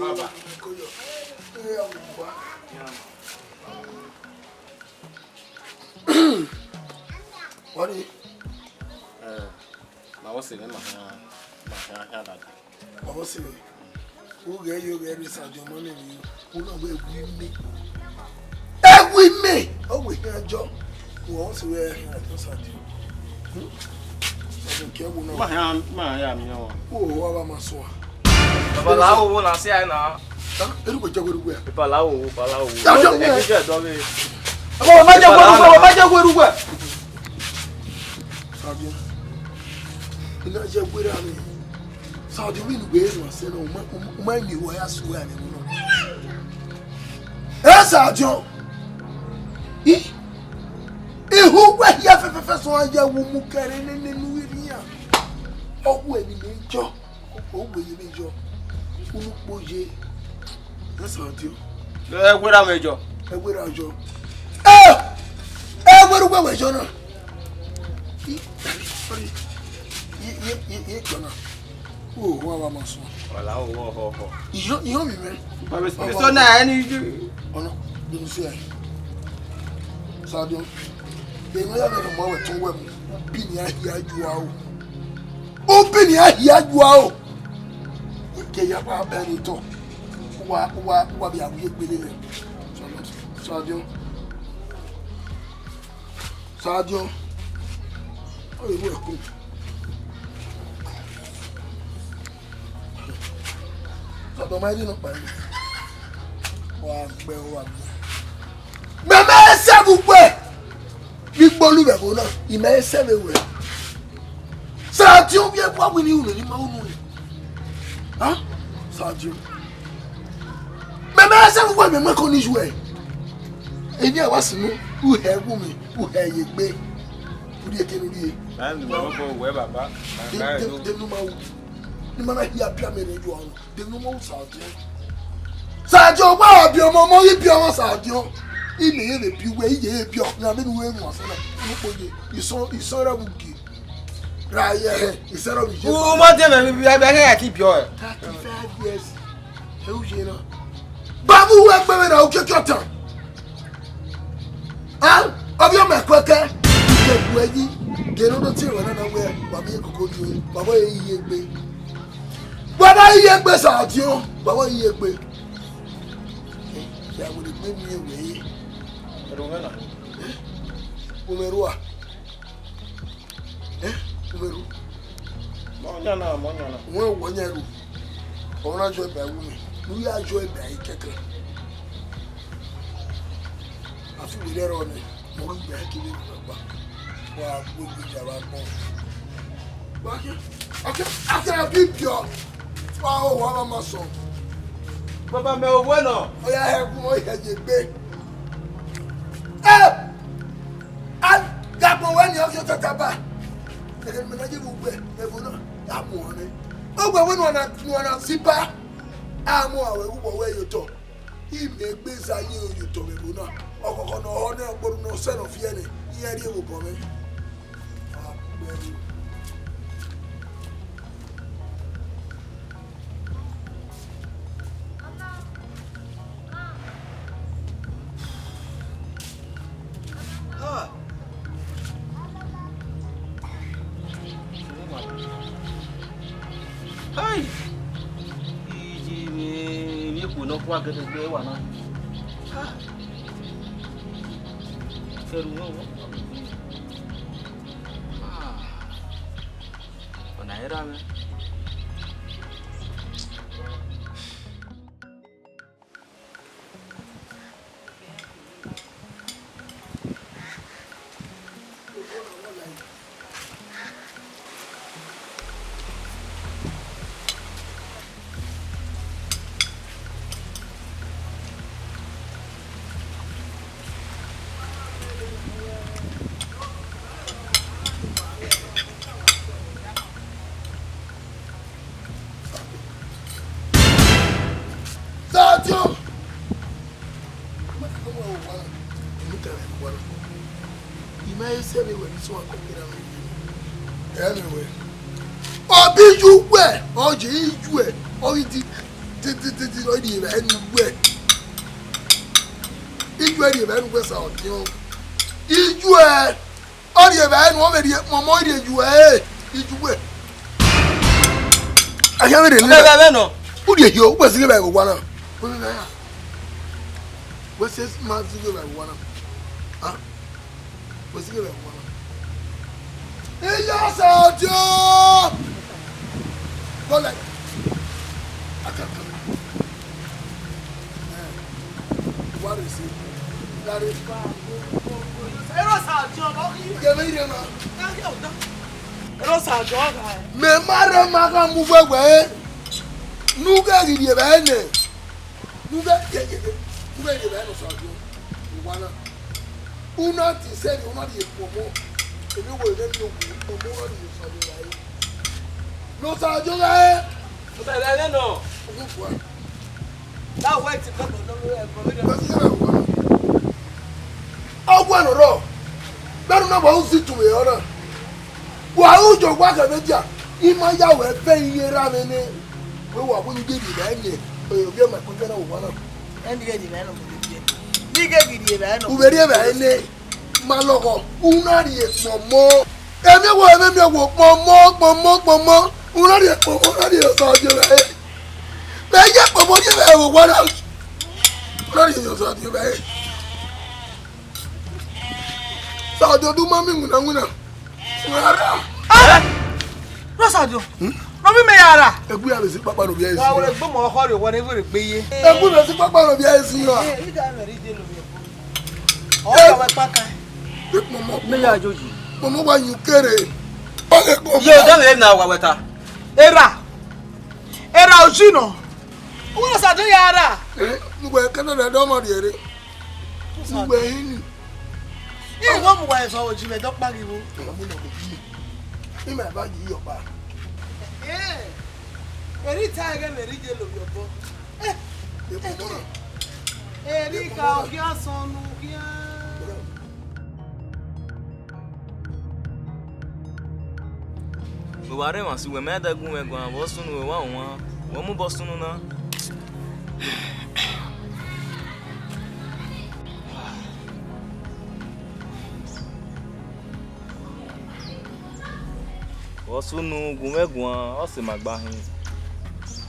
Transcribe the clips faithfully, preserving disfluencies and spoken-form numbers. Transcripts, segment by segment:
Baba. What is? Eh, ma wo se ne ma ha, ma ha ha da. Ọmọ sẹ, u ghẹ yo ghẹ rre Sadio Mane vbe yo, u na wẹ wi mẹ. Ẹ wi mẹ! Ọ wẹ khian jọ, u ọmọ sẹ wẹ khian jọ Sadio. Hmm? Sadio kẹ wo na. Ma ha, ma ya mi ọ. O wa ba ma sua. Baba la wo wo na si ai na. Ha? Erugbe jẹ wẹ erugbe. Baba la wo wo, baba la wo wo. Ya jọ. Ẹ ti jẹ dọ ghe. Ọmọ, ma jẹ wẹ erugbe, ma jẹ wẹ erugbe. Sadio. Ina jẹ wẹ ra mi. Sadio, vbene uwẹ rẹn sẹ na, u ma, u ma, u ma miẹn uwa ya sẹ uwẹ amwẹ ẹvbo nọ. Ẹ Sadio, I, ihu uwẹ hia fẹfẹfẹ sẹ ọre a ya wu mu kẹre nene ne u rhirhi iran. Ọ wu ẹmwẹ ne jọ, ọ wu ẹmwẹ ne jọ, unu kpo ye. Ẹ Sadio. Ẹ wẹ ra mwẹ jọ. Ẹ wẹ ra jọ. Ẹ, ẹ wẹ ru wẹ wẹ jọ na. I, sorry. Ye, ye, ye, ye jọ na. O, wa wa ma sọ. Wala o, o, o, o. Iyo, iyo mi mẹ. Baba, so na ẹni. Ọnọ, bí mi sí ẹ. Sadio, èmi yà mẹ́rin mọ́ ẹ̀wẹ̀ tó wẹ̀ mu. Bí ni a hí ajú a o. Ó bí ni a hí ajú a o. Kẹ ya pa bẹ́ẹ̀ ni tọ̀. Wa, wa, wa bí a wí egbele rẹ̀. Sadio. Sadio. Ọ yẹ wẹ kú. Sadio, ma ẹ di nọ kpa ẹre. Wa gbẹ, wa gbẹ. Mẹ mẹ sẹ bu gbẹ. Vbe ikpolu vbe ẹvbo na, I ma sẹ vbe wẹ. Sadio, vbe ẹvbo a winna unu ne I ma unu re. Ha? Sadio. Mẹ mẹ sẹ vbe wẹ mẹ ma kọ ni yu ẹ. Eni a wa sunu, u hẹ wu mẹ, u hẹ ye egbe. U rhie kene u rhie. Ẹ, ne u ma wu. De, de, de ne u ma wu. Ne u ma na hia biẹ amẹ ne yu ọnrẹn. De ne u ma wu Sadio. Sadio, wa biẹ ọmọ, ọmọ ghi biẹ ọmọ Sadio. I mẹ ye vbe biẹ uwẹ, I ye vbe biẹ ọmọ, amẹ ne u vbe mu asẹ na. Unu kpo ye, isọn, isọn ra vbe ugie. Ra ye hẹ, isẹrọ vbe ye. U ma de mẹ, mẹ, mẹ, mẹ, mẹ, I ti biẹ ọe. Thirty-five years. Ẹ u ye na. Babu wẹ gbe vbe na, u keke ọtan. Ah, ovbi ọmọ ẹkuẹkẹ, ike bu ẹyi, gere odọ tie ruẹ nana wẹ, wa miẹn koko dio, wa vbe ye egbe. Wa na ye egbe Sadio, wa vbe ye egbe. Eh, ya wo de gbe mi ewe ye. Ẹrọ mwẹ na. Eh? Wo mwẹ rua. Eh? Wo mwẹ ru. Mọ yan na, mọ yan na. Wẹ wọ yan ru. Ọ na jọ ẹba wu mi. Ne u ya jọ ẹba yi kẹkẹ. A fi wẹ rẹrọ nẹ. Mọ ghi gbẹ kiri vbe ọkpa. Wa gbe gbe ja wa gbọn. Wa kẹ, a kẹ, a kẹ a bi biọ. Wa o, wa ma ma sọ. Baba mẹ owẹ nọ. Ọ ya hẹ gun, ọ hẹ ye gbe. Ẹ! A, ya gbọn wẹ ni ọ kẹ tata ba. Ẹghẹ ne mẹ na ye vbe ugbẹ, ẹvbo na, ya mu ọnrẹn. Ugbẹ wẹ ne u na, ne u na si ba. A mu aro ẹvbo uwẹ ye otọ. Imẹ egbe zẹ ye ye otọ vbe ẹvbo na. Ọkhọkhọ ne ọ họn nẹ, ọgboru ne ọ sẹ ne ọ fiẹ nẹ, iran rhie vbe obọ mwẹ. Hai! Iji ni, ni ekpo ne ọ kua gẹdẹgbẹ wa na. Ha! Fẹrẹ uwẹ wọ. Ah. Ọna i ra mwẹ. Sadio! Mẹ i sẹ vbe wẹ ne sẹ uwa koko na vbe. Ẹ vbe wẹ. Ọ bi yu wẹ, ọ ye iyuẹ, ọ ghi di, di, di, di, di, ọ rhie vbe enu wẹ. Iyuẹ rhie vbe enu wẹ sa ọdiọn. Iyuẹ, ọ rhie vbe enu, ọ vbe rhie, mọmọ rhie iyuẹ, iyuẹ. A khian vbe rhie Ẹ vbe nọ. U rhie yo, u wẹ zighi vbe ẹvbo wa na. Wẹ si ma zighi vbe ẹvbo wa na. Ah. Wẹ zighi vbe ẹvbo wa na. Iya Osadio! Go like. Akaka. Eh. Wa rhie si. Gari. Ero Osadio, ọ ghi. Ghe vbe rhie na. Ero Osadio, ọ gha. Mẹ ma rre ma gha mu vbe wẹ. Ne u ghẹ ghi rhie vbe nẹ. Ne u ghẹ, ye, ye, ye. Ne u ghẹ rhie vbe nẹ Osadio. Uwa na. Una ti sẹrriọ, una rhie kpọnmọ. Emwi owa mwẹ ne okhuo, kpọnmọ una rhie Osadio gha re. Ne Osadio gha re. Osadio gha re nọ. Ọgua fua. That white pepper no, no, no, no. Wẹ si yẹrẹ wa. Ọgua nọ rọ. Bẹrẹ una wa uzi tu vbe ọna. Wa ru jọ wa kẹ vbe dia. I ma ya wẹ vẹ iye ra mwẹ nẹ. Wẹ wa wẹ ni ghe rhie vbe nẹ. Ovbi ọmọ ẹkọtẹ na wa na. Ẹn, ni ghe rhie vbe nẹ, ovbi ẹmwẹ. Ni ghe ghi rhie vbe nẹ. U vbe rhie vbe nẹ. Ma lọghọ, u na rhie kpọnmọ. Emwi owa, emwi owa, kpọnmọ, kpọnmọ, kpọnmọ. U na rhie kpọnmọ, u na rhie Osadio vbe. Mẹ ye kpọnmọ rhie vbe ẹvbo wa na. U na rhie Osadio vbe. Osadio do ma miẹn iwinna iwinna. U ra ra. Ẹ! Osadio. Hmm? Nọ vbe mẹ ya ra. Egbe ya vbe si kpakpa ne ovbi ẹre si. Wa wẹ gbe mọ ọkhọ rẹ, wa ne vbe gbe ye. Egbe vbe si kpakpa ne ovbi ẹre si ra. Ẹ, I da mẹ rhie ide ne ovbi ẹre. Ọ ka wẹ kpaka. Kpọnmọ, mẹ ya joji. Kpọnmọ wa yin ukere. Ọ ghe kpọnmọ. Ye, da mẹ na wa wẹ ta. Erha. Erha oji nọ. Uwẹ Osadio ya ra. Eh, uwẹ kẹdẹ rẹ dọ ma rhie re. Uwẹ hini. Iwọ mu wa eva oji vbe dọkpa ghi vbo. Ima mu na oji. Ima eva yi yọkpa. Eh. Eri ta ẹghẹ vbe eri je lovbiẹ obọ. Eh. Eri ka okhian sọnnu khian. Vbe wa rre emwa si wẹ mẹ da gu mwẹ guan, vbe ọ sunu vbe wa wan, wẹ mu obọ sunu na. Vbe ọ sunu gu mwẹ guan, ọ sẹ ma gba hin.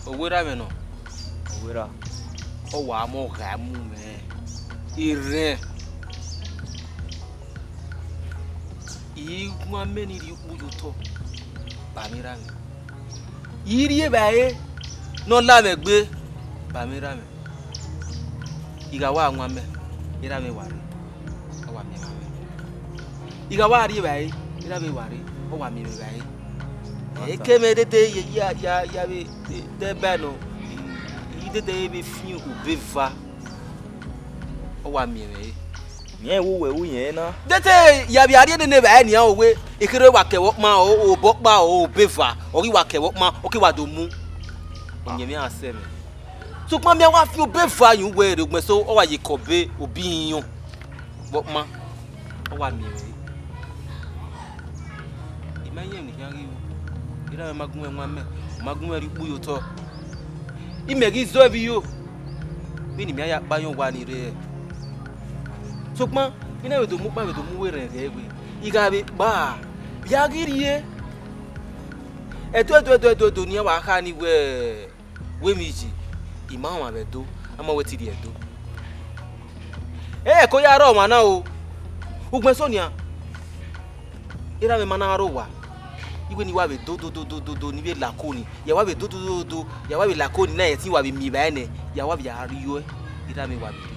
Owerha mwẹ nọ. Owerha. Ọ wa mọ gha mu mwẹ. Irẹn. I wan mẹ ni rhie ukpu ye otọ, ba mwẹ erha mwẹ. I rhie evbare ne ọ la mwẹ egbe, ba mwẹ erha mwẹ. I gha wa wan mẹ, erha mwẹ wa rre, ọ wa miẹn erha mwẹ. I gha wa rhie evbare, erha mwẹ wa rre, ọ wa miẹn mwẹ evbare. Eke mwẹ dede ye ya, ya, ya vbe dẹ ba nọ, I dede vbe fian ube eva, ọ wa miẹn mwẹ re. Miẹn vbe uwẹ ru yẹn na. Dẹte ya vbe a rhie nene vbe a nian owe, ekherhe wa kẹ vbe ọkpan, o, obọ ọkpa, o, obọ eva, ọ ghi wa kẹ vbe ọkpan, ọ ke wa do mu. Ọyẹnmwẹ iran sẹ mwẹ. Sokpan mẹ wa fian obọ eva yin uwẹ rre, ugbẹn eso, ọ wa ye kẹ obọ, obọ ihinrọn vbe ọkpan, ọ wa miẹn mwẹ re. I ma yẹn ne I khian ghi ru. Erha mwẹ ma gu mwẹ wan mẹ, ọ ma gu mwẹ rhie ukpu ye otọ. Imẹ ghi zọ ẹvbo iyo, vbene imẹ ya kpa yọn owa ni rre. Sokpan, I na vbe do mu ukpa vbe do mu uwu erhẹn ghẹ we, I gha vbe kpa, vbe a ghi rhie. Ẹdo, ẹdo, ẹdo, ẹdo, ẹdo ne iran wa kha ni wẹ, wẹ emwi yi, I ma họnmwa vbe Ẹdo, a ma wẹ te rhie Ẹdo. Ẹ, ẹko ya rre ọmwa na o. Ugbẹn eso nian, erha mwẹ ma na rre owa. Iwẹ ne I wa vbe do, do, do, do, do, do, ne I vbe la ako ni. Ya wa vbe do, do, do, do, ya wa vbe la ako ni na, ẹtin wa vbe miẹn evbare nẹ, ya wa vbe ya rrie erha mwẹ wa vbe rre.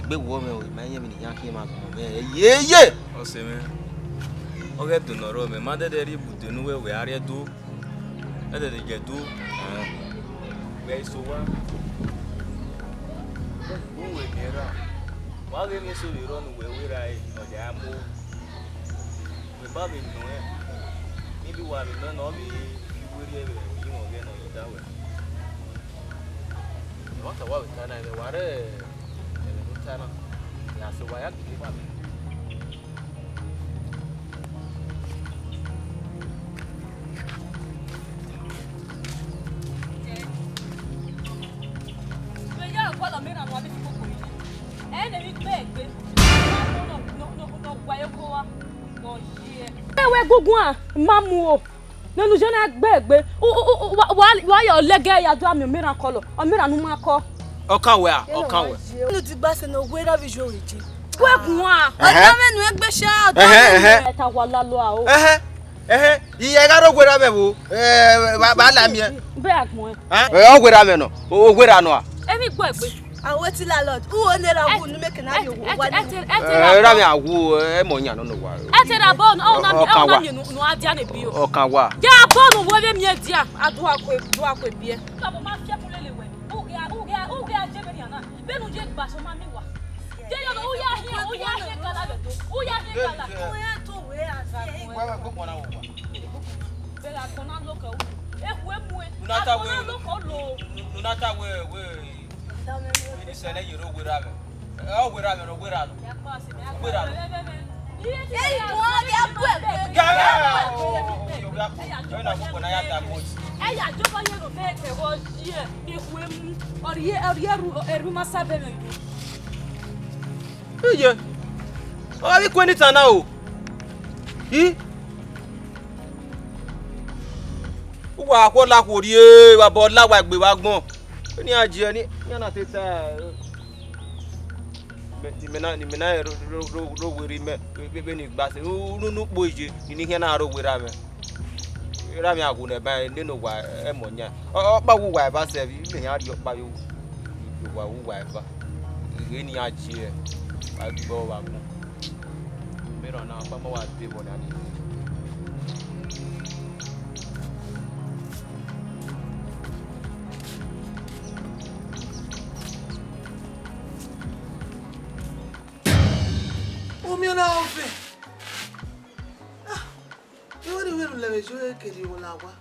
Egbe wọọ mwẹ o, I ma rẹn emwi ne I khian khian ma gbọmọ mwẹ. Ye, ye! Ọse mwẹ, ọ ghẹ do ne ọ rrọọ mwẹ, ma dẹdẹ rhie bu de ne uwẹ, wẹ a rrie Ẹdo. Ẹdẹdẹ jẹ do. Wẹ i so owa. Uwẹ miẹn erha. Wa ghe emwi eso vbe rrọọ ne uwẹ ru erha ẹre, ọ dia mu. Wẹ ba vbe nọ rẹn. Maybe wa vbe nọ nọ, ọ vbe iwe rrie vbe iyimwẹ ọghẹ ne ọ ye da wẹ. Ẹmwata wa vbe ta na, ẹmwẹ wa rre ẹmwẹ ne u ta na. That's why I give up. Vbe ya ọkpọlọ mẹ na nọ, a vbe fi koko yi. Ẹ ne emwi gbe egbe. Nọ, nọ, nọ, nọ, nọ, wa ye ko wa. Nọ ye. Ẹ wẹ gunguan, ma mu o. Nene u ye na gbe egbe. U, u, u, u, wa, wa, wa ya ọlẹgẹ ya do amẹ, ọmọ erhan kọlọ. Ọmọ erhan ne u ma kọ. Ọ kan wẹ a, ọ kan wẹ. Unu digba sẹ ne ọ wẹ ra vbe iye ọghe je. Wẹ gunguan. Ẹhẹn. Ọdọ mwẹ nu egbe sha, ọdọ Ẹhẹn, mwẹ. Ẹhẹn. Ẹ ta wa lalo a o. Ẹhẹn. Ẹhẹn, iye gha rre owerra mwẹ vbo? Ẹ, vba, vba la miẹn. Bẹ a gbọn ẹ. Ẹ, ẹ, owerra mwẹ nọ, o, owerra nọ a? Emwi gbe egbe. A wẹ ti landlord, u wo ne ra wu ne mẹ ke na yo wa ni. Ẹ, ra mwẹ a wu, ẹ, mọ yan nọ nọ wa. Ẹ te ra bọ, ọ na mi, ọ na mi nu, nu a dia ne bi o. Ọ kan wa. Ja bọ nu wo vbe miẹn dia, a dua kue, dua kue biẹ. Ka bo ma fiẹ kun lele wẹ. U ghe, u ghe, u ghe a je vbe rian na. Vbene u ye gba sẹ, ọ ma miẹn wa. Je yọ, u ya hiẹn, u ya hiẹn gala vbe do. U ya hiẹn gala. Wẹ, wẹ, gbogbo na wọ wa. Vbe gha gbọn na lo kẹ u. Ehu emu ẹ. Unu na ta wẹ, agbọn na lo kẹ u lo. Unu na ta wẹ, wẹ. Vbene sẹ ne ye rre owerra mwẹ. Ẹ, owerra mwẹ, owerra nọ. Owerra nọ. Ẹ, i tuan ya bu egbe. Gẹ, ẹ, na gbogbo na ya ta boys. Ẹ ya jọba ye ro fẹ kẹ vbọ yi ẹ, ehu emu. Ọ rhie, ọ rhie erhu, erhu ma sa bẹmwẹ. Iye, ọ gha vbe kue ne itan na o. I? Uwa khuọ la khuo rrie, wa bọ la wa egbe vbe agbọn. Eni a jiẹ ni, iran na te ta, mẹ, ni mẹ na, ni mẹ na rẹn ro, ro, ro, ro werri mẹ, vbe, vbe, vbene I gba sẹ, unu, unu kpo iye, ni, ni khian na rre owerra mwẹ. Erha mwẹ a wu nẹ ba nene owa ẹmọ yan. Ọ, ọkpa wu uwa eva sẹ, vbe imẹ yan rhie ọkpa ye owa, ye owa wu uwa eva. Ghe ne iran jiẹ, a gbe ọre vbe agbọn. Mẹ rhọnna, ọkpa ma wa dee vbọ nian ni. Umiọn na ọvẹn. Ah, I wẹẹ ne I vbe rhulẹ vbe yo, e ke rhie owa la owa.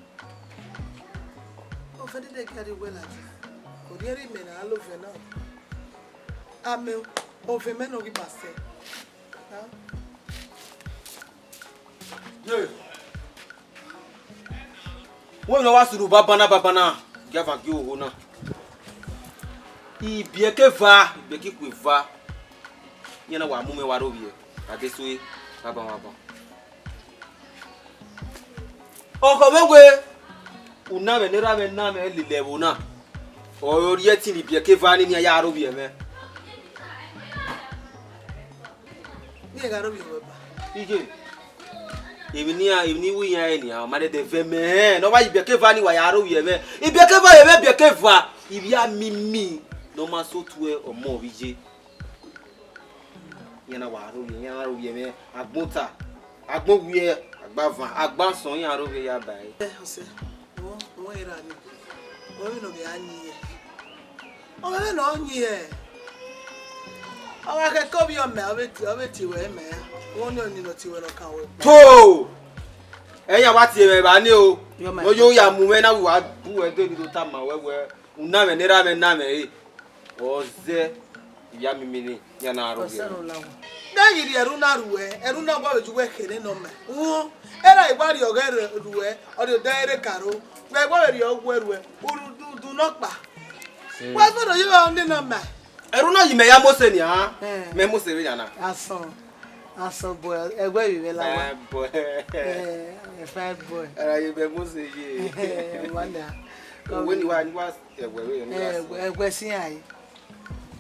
Ọvẹn dede gia rrie uwẹ ladian. Orhiẹnrhiẹn imẹ ne a la ovẹn na. Amẹ, ovẹn mẹ nọ ghi ma sẹ. Ah. Ye. Wẹ ne ọ wa sunu banbanna banbanna, gia van gie oho na. Ibiẹka eva, ibiẹka ikhuo eva. Iran na wa mu mwẹ wa rre ovbiẹ, a de sẹ banbanna banbanna. Ọkhọ mwẹ wẹẹ, una mwẹ ne erha mwẹ na mwẹ lele ẹvbo na, ọre ọ rhie ẹtin ne ibiẹka eva ni nian ya rre ovbiẹ mwẹ. Iye, emwi ne iran, emwi ne I ru iran rẹn nian, ọ ma dẹdẹ vẹ mẹ rẹn, ne ọ wa ye ibiẹka eva ni wa ya rre ovbiẹ mwẹ. Ibiẹka eva ye mwẹ ibiẹka eva, ivbi a mimi ne ọ ma sẹ otu ọmọ vbe iye. Iran na wa rre ovbiẹ, iran na rre ovbiẹ mwẹ, agbọn ota, agbọn owiẹ, agba van, agba asọn, iran rre ovbiẹ ya ba ẹre. Ẹ, ọsẹ, ọ, ọ i ra ni, ọ vbe ne ọ vbe a yin ẹre. Ọ vbe ne ọ yin ẹre. Ọ gha khẹke ovbi ọmẹ, ọ vbe tie, ọ vbe tie ruẹ mẹ ra. Ọ ni ọni ne ọ tie ruẹ ne ọ kan ruẹ. To! Ẹ yan wa tie mwẹ evba ni o. Yọ ma. Ne ọ yo ya mu mwẹ na, wa bu ruẹ dee, ne I do tama ruẹ wẹẹ, una mwẹ ne erha mwẹ na mwẹ re. Ọ zẹ, ivbi a mimi ni, iran na rre ovbiẹ. Ọsẹ ne ọ la wẹ. Ne I ghi rhie ẹre una ruẹ, ẹre una wa vbe ye uwẹ kherhe ne ọ ma. Uhun, erha I wa rhie ọghẹ ruẹ, ọ rhie odẹ ẹre karo. Wẹ I wa vbe rhie ọghuẹ ruẹ, u ru du, du nọkpa. Wẹ fẹrẹ ye ọnii ne ọ ma. Ẹre una yi mẹ ya Mose nian, eh, mẹ Mose vbe nian na. Asọn, asọn boy, ẹwẹ vbe vbe la wa. Fine boy. Eh, fine boy. Ara ye mẹ Mose ye. Eh, wa na. Owe ni wa, ni wa ẹwẹ vbe, ni wa. Eh, ẹwẹ si iran ye.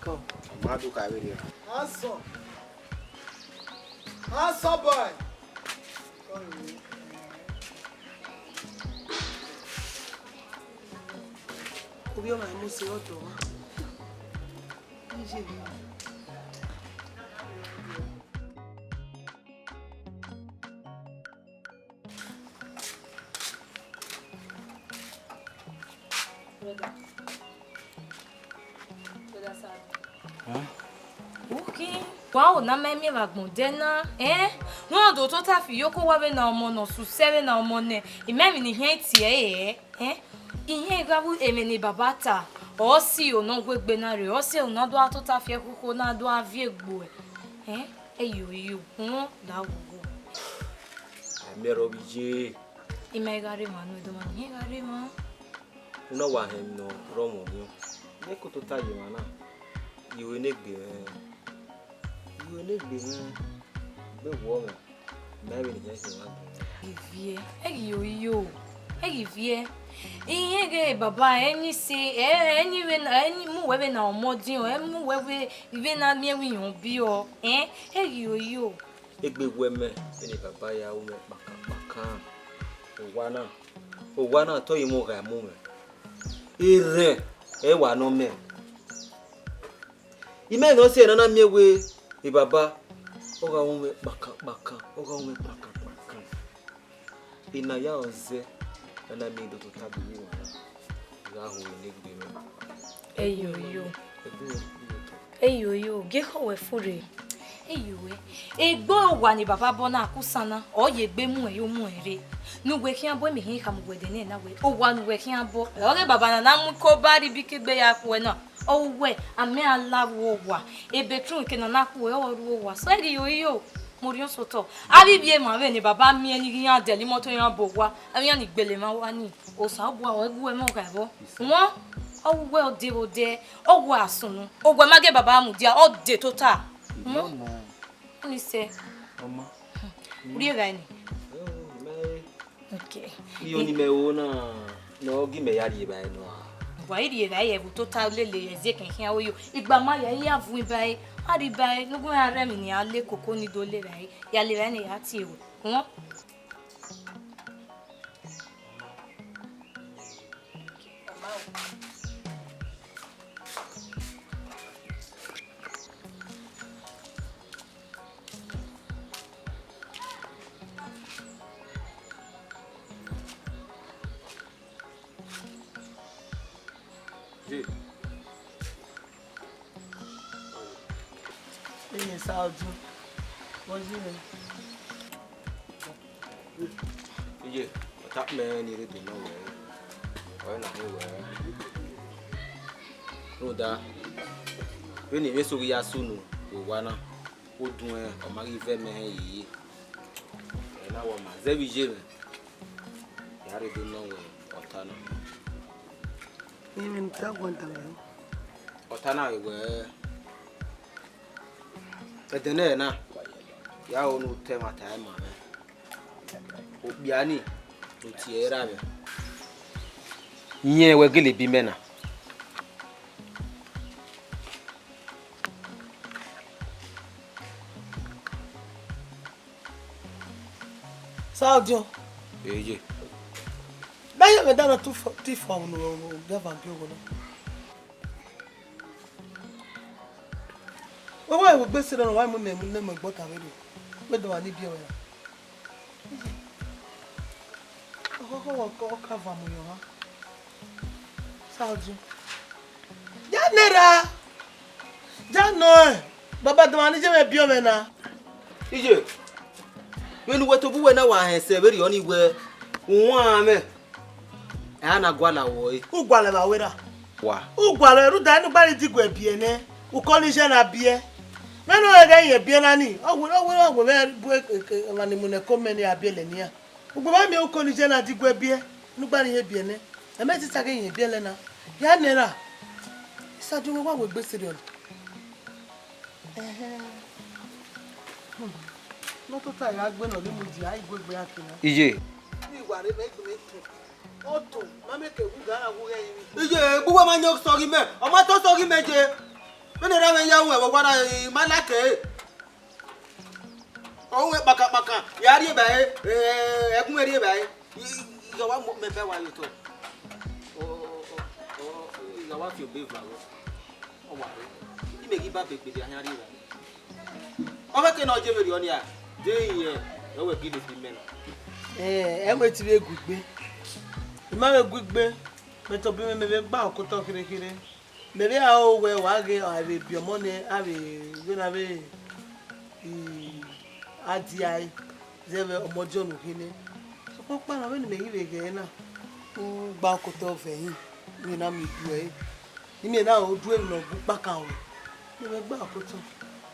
Come. Ma do ka vbe nian. Asọn. Asọn boy. Ovbi ọmwa Mose ọdọ ọmwa. Uki, wa ho na ma miẹn vbe agbọn odẹ na, ẹn? Wẹ ọ do tota fi iyoko wa vbe na ọmọ ne ọ sẹ usẹ vbe na ọmọ nẹ, I ma emwi ne I khian tie ẹre, ẹn? Iran gha vbe emwi ne baba ta, ọ si ro ne ọ gu egbe na rre, ọ si ro ne ọ do tota fi ẹkhokho na do viọ egbe ruẹ. Ẹn, ẹ yo yo, wọn la wo wo. A miẹn rọ vbe iye. I ma gha rre emwa nu, ẹdẹ ọmwa ne I gha rre emwa. Una wa hẹn emwi ne ọ rre ọmọ orhiọn. Ne ko tota ye emwa na. Iwe ne egbe mwẹ. Iwe ne egbe mwẹ. Gbe wọ mwẹ. Mẹ vbe ne ihian khin wa gbẹn. Iviẹ, ẹ ghi yo yo, ẹ ghi viẹ. Irẹn ghe baba, ẹ ni se, ẹ, ẹ ni vbe na, ẹ ni mu wẹ vbe na ọmọ diọn, ẹ mu wẹ vbe, vbe na miẹn vbe iyan biọ, ẹn, ẹ ghi yo yo. Egbe wẹ mẹ, vbene baba ya ru mwẹ kpakan kpakan. Owa na, owa na, te ọ ye mwẹ ogha mu mwẹ. Erhẹn, ẹ wa nọ mẹ. I ma nọ sẹ ne a na miẹn wẹẹ, e baba, ọ gha ru mwẹ kpakan kpakan, ọ gha ru mwẹ kpakan kpakan. Ena ya ọ zẹ, ne a na miẹn do tota do ye emwa na, I gha ho ne egbe mwẹ. Ẹ yo yo. Egbe mwẹ, egbe mwẹ. Ẹ yo yo, gie ekhọe wẹ furre. Ẹ yo wẹ. Egbe owa ne baba bọ na, kusa na, ọ ye egbe mu ẹre, yo mu ẹre rre. Ne uwẹ khian bọ, emwi hin khama uwẹ ẹdẹ nẹ na wẹ, owa ne uwẹ khian bọ. Ọghe baba na na mu ikoba rhie ibike egbe ya khuẹ na. Ọ wẹ, amẹ a la ru owa, ebe trun ke na na khuẹ, ọ ru owa. So ẹ ghi yo yo, mu orhiọn sotọ. Avbe ivbi emwa vbe ne baba miẹn ni ghi iran dẹlẹ imọto iran bọ owa, avbe iran ni gbele emwa owa ni. Osanobua ọ gu ẹmwẹ ọghe ẹvbo. Wọn, ọ wẹ ọ de vbe odẹ, ọ wẹ a sunu. Ọ wẹ ma gie baba mudia, ọ de tota. Wọn, ọni sẹ. Ọma. Rhie evbare ni. Okay. Iyo ni mẹ ro na, ne ọ gi mẹ ya rhie evbare nọ a. Wa i rhie evbare ye vbe tota lele ye zẹ kẹn khian ro yo. Igba ma ya, I ya vuọn ibare, a rhie ibare, ne ugbẹn a rẹ emwi ne a le koko ni do le evbare, ya le evbare ne ya tie ruẹ. Wọn. Eye sa ọdun. Wọ́n jí rẹ̀. Iye, ọta kpẹrẹn ni rre do nọ wẹ, ọre na hin wẹ. Rhunmwuda, vbene I vbe so ghi ya sunu vbe owa na, odun ẹn, ọ ma ghi vẹ mẹ hẹn yeye. Ẹ na wẹ ọ ma zẹ vbe iye mwẹ, ya rre do nọ wẹ ọta na. Emwi ne I ta guan danmwẹ. Ọta na ghi wẹẹ, ẹdẹ nẹ na, ya ho ne u ta ẹmwata ẹre ma mwẹ. Okpia ni ne u tie ẹre ra mwẹ. Rẹn wẹ gele bi mẹ na. Sa ọdiọn. Eye. Mẹ ye mwẹ danọ tu fo, ti fo vbe unu unu gẹvan bi ogho na. Wẹ wa wo gbe sẹ nọ, wa mu mẹ ne mẹ gbọta vberriọ. Wẹ dọmwa ni biẹ wẹ ra. Ọkhọkhọ wẹ ọ ka va mu yọ ha. Sa ọdiọn. Ya nẹ ra. Ya nọ ẹ. Baba dọmwa ni ye mwẹ biẹ mwẹ na. Iye, vbene uwẹ tobọ uwẹ na wa họn ẹse vberriọ ni wẹ, u wan mwẹ, ẹ a na gualọ wẹ ọre. U gualọ evba wẹ ra? Wa. U gualọ ẹre, rhunmwuda ne u gba rhie diguẹ biẹ nẹ, u kọ ne iye na biẹ. Vbene ọ ghẹ ghẹ irẹn biẹ na ni, ọ wẹ, ọ wẹ, ọ wẹ mwẹ bu e, e, e, emwa ni mu nẹ ẹko mẹ ne a biẹlẹ nian. Ugbẹn ma miẹn uko ne iye na diguẹ biẹ, ne u gba rhie irẹn biẹ nẹ, ẹ mẹ te ta ghe irẹn biẹlẹ na. Ya nẹ ra? Isadiọn, wa wo egbe sẹ rriọ na. Ẹhẹn. Hmm. Ne ọ tota gha gbe ne ọ ghi mudia, a i gu egbe ra ke na. Iye. Ni wa rre mẹ gbe mẹ tọn. Ọ tọn, ma mẹ ke wu ga ra wu ghẹ yin. Iye, egbe uwa ma yan sọghe mẹ, ọ ma tọ sọghe mẹ je. Vbene erha mwẹ ya ru ẹvbo wa na, I ma like ẹre. Ọ ru ẹre kpakan kpakan, ya rhie evbare, eh, ẹgun mwẹ rhie evbare. I, I, I gha wa mu mẹ bẹ wa ye otọ. Ọ, ọ, ọ, ọ, I gha wa fi obọ eva vbọ. Ọ wa rre. Imẹ ghi ba be gbe dia khian rhie evbare. Ọ vbe ke ne ọ je vberriọ nia, de irẹn, ẹ wẹ gele fi mẹ na. Eh, ẹ wẹ te I vbe gu igbe. I ma vbe gu igbe, mẹ tobọ mwẹ, mẹ vbe gba okotọ kherhe kherhe. Mẹ vbe aro wẹ wa ghe a vbe biẹ ọmọ nẹ, a vbe vbe na vbe, i, a dia ẹre, zẹ vbe ọmọ John khin nẹ. Sokpan ọkpa na, vbene mẹ ghi vbe ghẹ ẹre na, u gba okotọ vẹ hin, vbe na miẹn iduẹ ẹre. I miẹn na, oduẹ emwi ne ọ gu kpakan ruẹ, ne mẹ gba okotọ.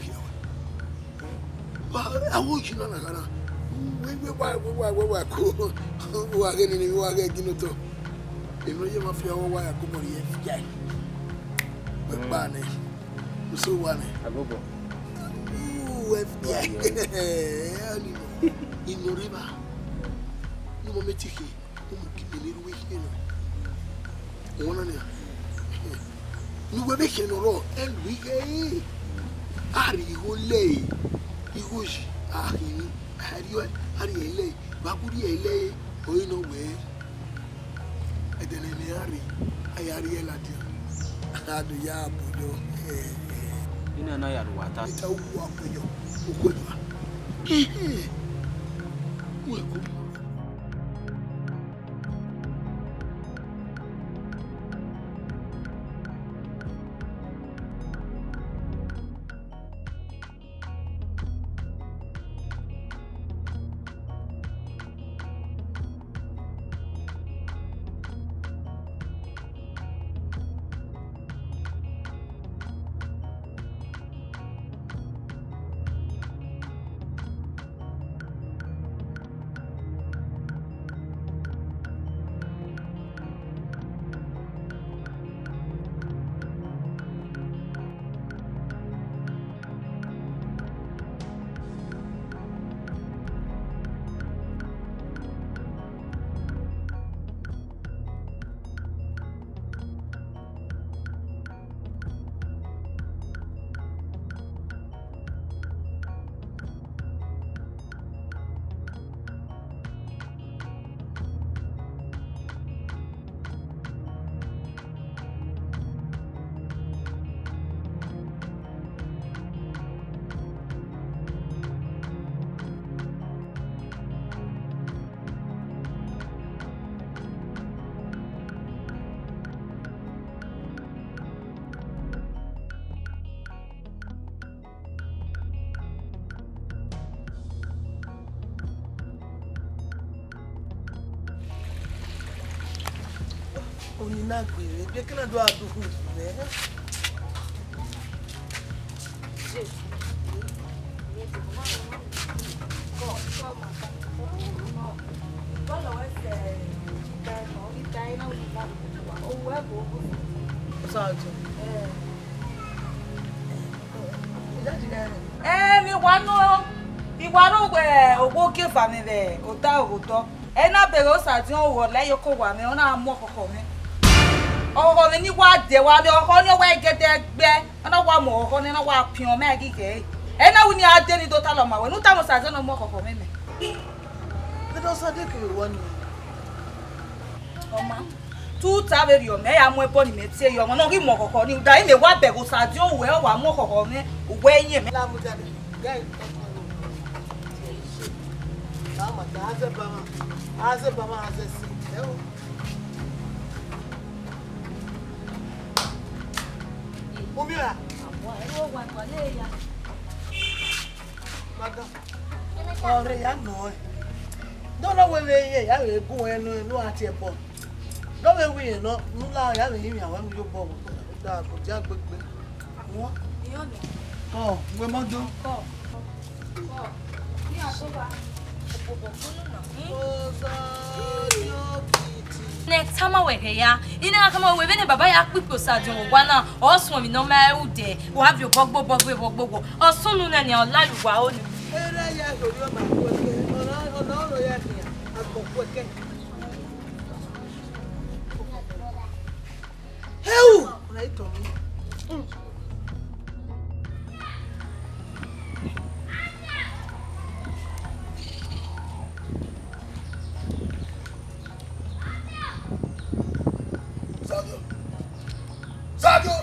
khian. Wa, a wo yi na na gha na. Wẹ, wẹ, wa, wẹ, wa, wẹ, wa ko. Wa ghe nene, wa ghe gin otọ. Emwi ne ọ ye mafia, wa, wa ya kobọ rhie fia. Wẹ kpa nẹ. Uso wa nẹ. Agogo. U, wẹ fia. Ani nọ. Ino rre ba. Ni mo me ti khin. Umu kidie ne erha uwẹ khian nọ. Ọmwa na nia. Ne uwẹ vbe khian ne ọ rrọọ, ẹ lu ighe ẹre. A rhie igho lẹe, igho yi, a khin ni, a rhie, a rhie lẹe, vbe a gu rhie lẹe, ọre nọ wẹẹ, ẹdẹ ne ẹmwẹ ra rre, a ya rhie ladian, a do ya bọ yọ. Ina na ya ru wa ta. Ita uwu akpeyọ, okhuo ẹdua. Uwẹ ko. I na gbe vbe, ebe kene do a du hu vbe. Osajo. Emwi wa nọ, I wa ro wẹ owa ogieva mwẹ vbe odaro vbe odọ. Ẹ na bẹghe Osadiọn, ọ la yọ ke owa mwẹ, ọ na mu ọkhọkhọ mwẹ. Ọkhọkhọ mwẹ ne I wa dẹ wa mwẹ, ọkhọ ni ọ wa gẹdẹ gbe, ọ na wa mu ọkhọ ne ọ na wa piọn mẹ ghi ghẹ. Ẹ na wu ne a dẹ ne I do talọ ma wẹ, ne u tama Osadiọn ne ọ mu ọkhọkhọ mwẹ mẹ. Ẹdẹ Osadiọn kevbe wọ ni. Ọ ma, te u ta vberriọ mẹ, ya mu ẹbọ ne imẹ tie ye ọmọ ne ọ ghi mu ọkhọkhọ ni, da imẹ wa bẹghe Osadiọn, wẹ ọ wa mu ọkhọkhọ mwẹ, uwẹ iyẹn mẹ. La mu dade, ghẹ ọkọ ro. Ama ta, a zẹ ba ma, a zẹ ba ma, a zẹ si. Ẹ o. Umi ra? Madam. Ọrre ya nọ ẹn. Dọlọ wẹ vbe ye ya vbe gu ẹn nọ, nọ a tie ẹbọ. Dọ vbe wi nọ, nu la ya vbe rinmwian wẹ mu ye obọ vbo. Da ko dia gbegbe. Wọ. Ọ, wẹ mọ do. Nẹ tama wẹ rhẹ ya, I na tama wẹ vbene baba ya kpikpe Osadiọn vbe owa na, ọ suẹn emwi ne ọ ma ru dẹ, wa viọ obọ gbe obọ gbe obọ gbe obọ. Ọ sunu nẹ nian, ọ la ye uwa ro ni. Erha ya rhie orhiọn ma ku ẹkẹ, ọna, ọna ọrọ ya khian, agbọn ku ẹkẹ. Heu! Ọna i tọn mwẹ. Sadio! Sadio!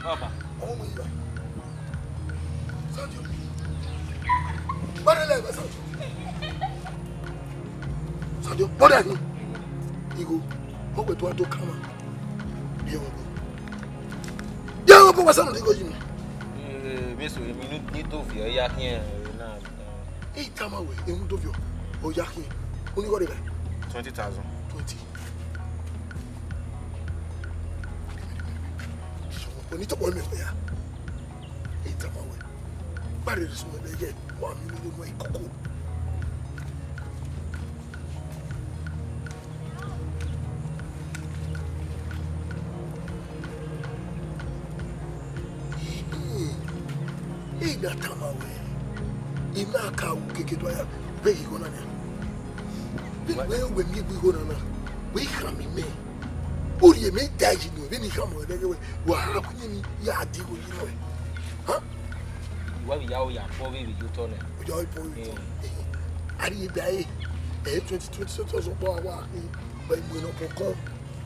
Baba. Ọmọ mi yìí. Sadio. Bọ́dẹ̀ lẹ́yìn bá Sadio. Sadio, bọ́dẹ̀ ni. Igo, mo gbẹ tó wá tó kama. Bí ẹ̀wọ̀n bọ̀. Bí ẹ̀wọ̀n bọ̀ wá sánú ní igo yìí mi. Eh, mi sọ, èmi ní, ní tó fi ẹ yá kí ẹ náà. Ita ma wẹ, ehun do viọ, ọ ya khian. Oni gọre vẹ? Twenty thousand. Twenty. Oni tọpọ mẹ fẹ ya. Ita ma wẹ. Bari rẹ sọ wẹ ye, wa mi mi lo mo ikoko. Ida tama wẹ, I na ka ru keke do ya, vbe igho na nia. Vbe wẹ wẹ mi gbe igho na na, wẹ I khama mẹ. Orhiọn mẹ da yi nọ, vbene I khama wẹ nẹghẹ wẹ, wa ha ku yẹn ni ya di igho yi nọ. Ha? Wa vbe ya o ya bọ vbe vbe ye otọ nẹ. Oya o bọ vbe otọ. A rhie da e. Eh, twenty, twenty, twenty thousand pound wa. Ba imu nọ kọkọ.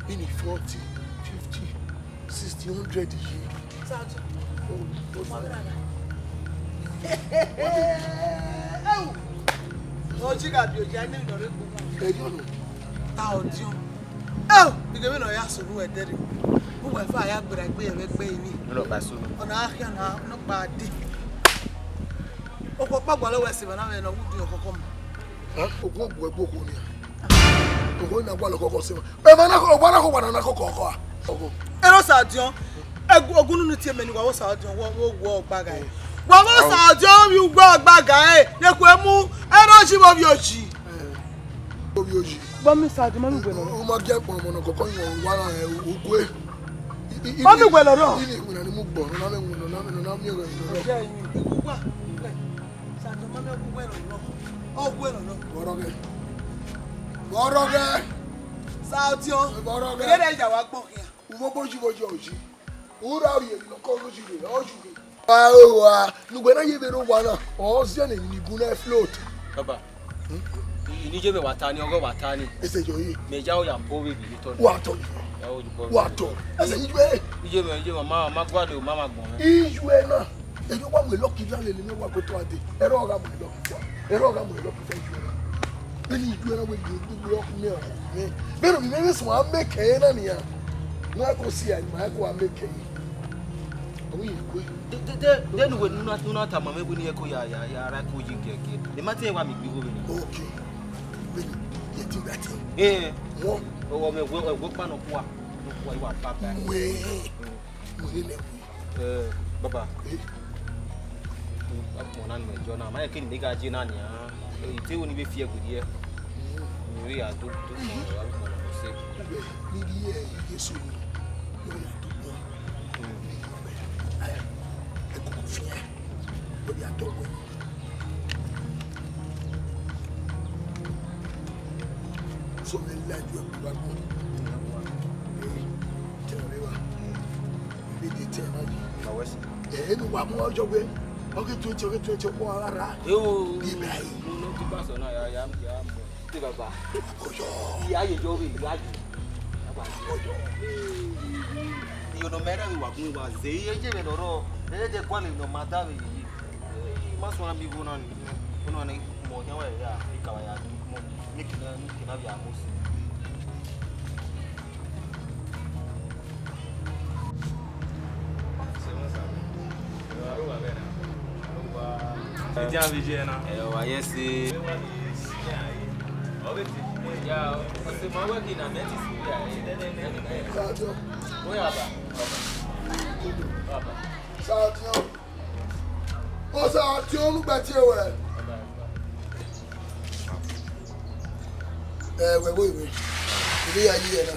Vbene forty, fifty, sixty, hundred ye. Sadio. Oh, oh. Wa vbe na ya. Ewu. Oji gha bi oja ne nọ re kpo. Ẹ yọ nọ. Ta ọdiọn. Ewu, ighẹ vbene ọ ya sunu ẹdẹrriọ. Uwa efa ya gbera egbe ẹmwẹ gbe emwi. Nọ ba sunu. Ọna a khian na, nọ kpa de. Okhuo ọkpa gualọ wẹ sẹ evba na vbe ne ọ wu diọn khọkhọ ma. Okhuo gu ẹgbe okhuo nia. Okhuo na gualọ khọkhọ sẹ evba. Evba na khọ, ọgua na khọ, ọgua na khọ khọkhọ a. Ọgọ. Ero Sadio, ẹgu-, ogununu tie mẹ ni wa wo Sadio, wo, wo, wo ọgbaga ẹ. Wa wo Sadio, wi wo ọgbaga ẹ. Ye kue mu, ero ji vbe ovbi oji. Ovbi oji. Gba mi Sadio, ma mi gbe nọ. U ma gi ẹkpọn ọmọ nọ kọkọ yan wa na ẹ, u kue. Ma mi gbe nọ. Ini iwinna ni mu gbọ, nọ na mẹ, nọ na mẹ, nọ na mẹ, nọ na mẹ. Sadio, ma mi ọgua ẹre nọ. Ọgua ẹre nọ. Bọrọ gẹ. Bọrọ gẹ. Sadio. Bọrọ gẹ. Ẹ ya wa gbọ khian. Uvo bo ji, bo ji, ọ ji. U ra rhie nọ kọ, ọ ji rhie, ọ ju rhie. Wa o wa, ne uwẹ na ye vbe rre owa na, ọ ziẹ ne emwi ni bun na float. Baba, I ni ye vbe wa ta ni, ọghọ wa ta ni. Ese yo ye. Mẹ ya o ya bọ vbe vbe tọ ni. Wa tọ ni. Ya o ju bọ. Wa tọ. Ese yi vbe. Iye mẹ, iye mẹ, ma, ma gua do, ma ma gbọn mẹ. Iye na. Eyo wa mu elọki via lele ne wa ko to ade. Ẹre ọ gha mu elọki via. Ẹre ọ gha mu elọki via iye na. Beni iye na wẹ gbe gbe ọkun mẹ ọkun mẹ. Beni mi mẹ sọ a mẹ kẹ na nian. No, I go see, I, I go and make it. Ọmọ yìí kú. De, de, de, de nu wẹ ne u na, ne u na tama mẹ wẹ ne I ko ya, ya, ya ra ko yi gẹgẹ. Ẹ ma te wa mi gbe igho vbe na. Okay. Beni, ye ti gba ti. Eh. Wọn. Ọmọ ẹwẹ, ẹwẹ ọkpa nọ kua, nọ kua, I wa ba ba. Wẹ, wẹ nẹ wẹ. Eh, baba. Eh. Ọmọ na nọ ẹjọ na, ma yẹ ke ne ga je na nia. Eh, ite wo ni vbe fi ẹgbe ye. Mm. Mi vbe ya do, do mọ, ya do mọ na se. Wẹ, ni ri ẹ, ẹ, Jesu ni, wẹ ya do mọ. Mm. Ẹ, ẹ koko fi ẹ. Wẹ ya do mọ. So vbe la ju ẹkpo gha gbọn. Ee, te ọre wa. Vbe de te na yi. Ma wẹ si. Ee, enu wa mu ọjọ gbe. Ọ ghi twenty, ọ ghi twenty, ọkpọ gha rra. Yo. Di bẹe. No, no, ti pastor na, ya, ya, ya. Te baba. Ọyọ. Iya ye yo vbe, iya ye. Baba. Ọyọ. Iyo no mẹrẹ vbe wa gun wa ze, iye je vbe nọ rọ. Ẹ de guan nọ ma da vbe yi. Ee, ma suẹn mi igho na ni, igho na ni, mọ yan wẹ ya, ikara ya, mọ, ne kina, ne kina via Mosi. Ẹdẹ avbe iye na. Ẹ wa ye ẹse. Ya, ọsẹ ma wẹ kina mẹ ti si ya. Oya ba. Ba ba. Sadio. Osa tie unu gbe tie wẹ. Ẹ, wẹ, wẹ, wẹ. Ibi ya yi ẹna.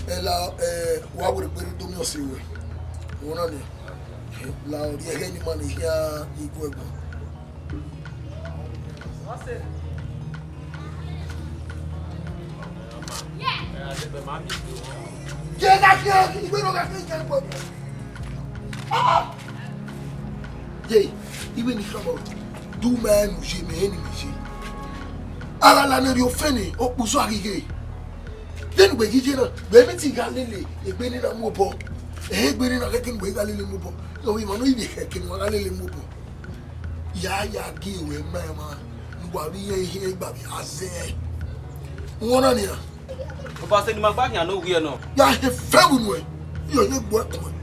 Ẹ la, ẹ, wa wẹ gbe do mi ọse wẹ. Wọ na ni. La ọ ri ẹghẹ ni ma ni hia igu ẹgbọn. Ye na khin, igbe no gha khin kẹ kpo. Ah! Ye, iwe ni khan bọ, du ma nu ye, mẹ ni mi ye. Ara la ne rhie ofẹn ne, okpuzọ a ghi ghe. Vbene uwẹ ghi ye na, wẹ mẹ te gha lele egbe ne na mu obọ. Egbe ne na khẹke ne uwẹ gha lele mu obọ. Ọ vbe emwa ne ọ ivbi khẹke ne uwa gha lele mu obọ. Ya, ya gie ruẹ ma emwa ne uwa vbe irẹn, irẹn gba vbe a zẹ. Wọ na nian. Ọba sẹ ne ima gba khian ne owiẹ nọ. Ya he fẹ vbe nuẹn, irẹn ye gbe ẹkun.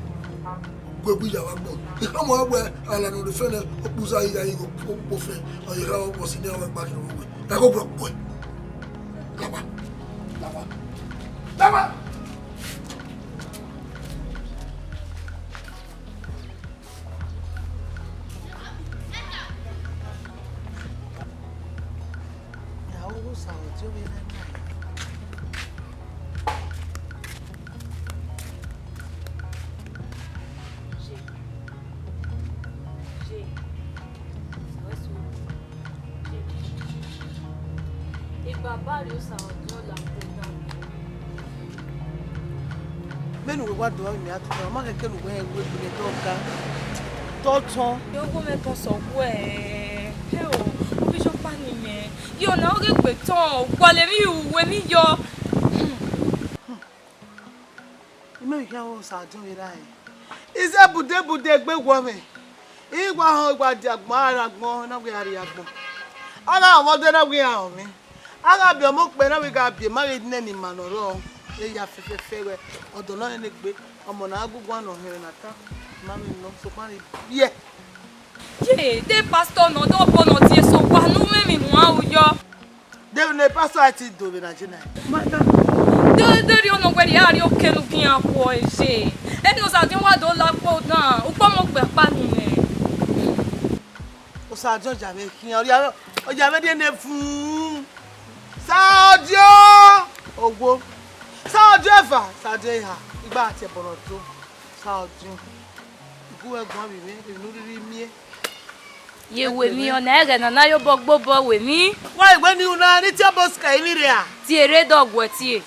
Gu egbe ya vbe agbọn. Ikha mu wẹ, ala ne ọ rre fẹnẹ, okpuzọ a ghi gha igho kpo fẹn, ọ ye kha vbe ọsẹ ne a wa gba khian vbe. Ẹghẹ ọ gbe ẹkun. Lagba, lagba, lagba. Baba rhie Osa ọdiọn la kpo dan. Vbene uwẹ wa do vbe mẹ a tutu, ọ ma khẹke ne uwẹ rẹn ru egbe ne dọga. Tọtọn. Ye owo mwẹ tọn sẹ ọghuẹ, hẹ o, ovbi jọkpa ni mẹ. Ye ọna ọghe egbe tọn, gualọ emwi ru, ru emwi yọ. Imẹ khian ru Osa ọdiọn vbe ra ẹre. Ize budebude egbe wọ mwẹ. I wa họn, I wa dia agbọn, a ra agbọn, na wẹ a rrie agbọn. A gha mwẹ ọdẹ na wẹ iran họn mwẹ. A gha biẹ ọmọ okpẹ na wẹ I gha biẹ, ma vbe nene ima ne ọ rrọọ. E ya fẹfẹfẹ wẹ, ọdọ nọ rẹn ne egbe, ọmọ na gu guan ne ọ hẹnrẹn na ta, ma vbe nọ, sokpan rhie biẹ. Ye, de pastor nọ, de ọbo nọ tie so, wa ne u mwẹ emwi huan ru yọ. De vbene pastor a ti do vbe na je na. De, de rhie ọnọ wẹ rhie a rrie oke ne u gie iran khuọ ẹre. Eni Osa ọdiọn wa do la kpo dan, ukpọmọ gbe ọkpa ni mwẹ. Osa ọdiọn ya mwẹ khian, ọ ya, ọ ya mwẹ rhie ne fun. Osa ọdiọn! Owo. Osa ọdiọn eva, Osa ọdiọn eha, I gba tie ẹbọ ne ọ do. Osa ọdiọn. I gu wẹ guan vbe mwẹ, emwi ne u rhirhi miẹn. Ye wẹ emwi ọna ẹghẹ ne a na ye obọ gbe obọ wẹ emwi. Wa wẹ ne u na ni tie obọ sika emwi rria. Tie rre dọguẹ tie.